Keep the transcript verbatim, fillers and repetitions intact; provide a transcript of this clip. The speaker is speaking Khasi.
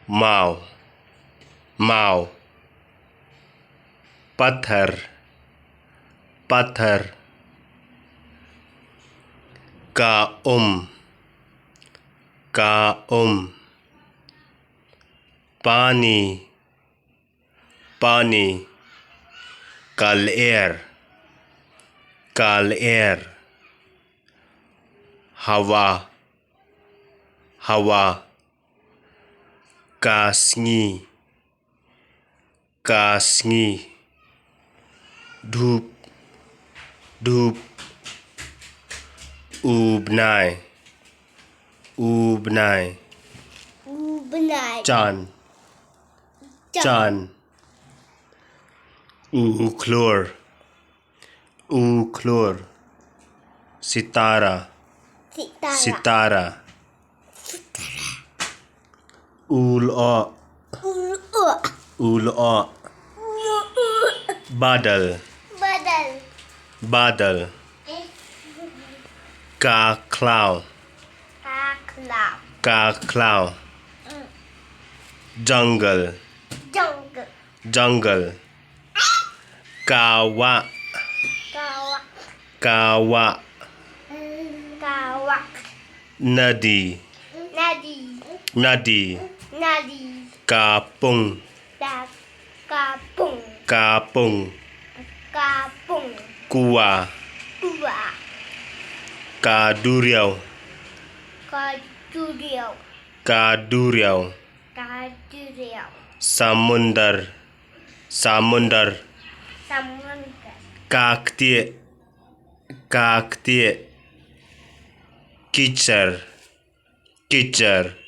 Maw. Maw. Pathar. Pathar. Ka um. Ka um. Pani. Pani. Ka lyer. Ka lyer. Hawa. Hawa. Ka sngi. Ka sngi. Dhup. Dhup. U bnai. U bnai. U bnai. Jan. Jan. Jan. U khlur. U khlur. Sitara. Sitara. Sitara. U lyoh. U lyoh. U lyoh. U lyoh. Badal. Badal. Badal. Ka khlaw. Ka khlaw. Ka khlaw. Mm. Jungle. Jungle. Jungle. Ka wah. Ka wah. Ka wah. Ka wah. Nadi. Nadi. Nadi. Nadi. Ka pung. Ka, ka pung. Ka pung. Ka pung. Kua. Kua. Ka duriaw. Ka duriaw. Ka duriaw. Ka duriaw. Samundar. Samundar. Samundar. Ka ktieh. Ka ktieh. Kichar. Kichar.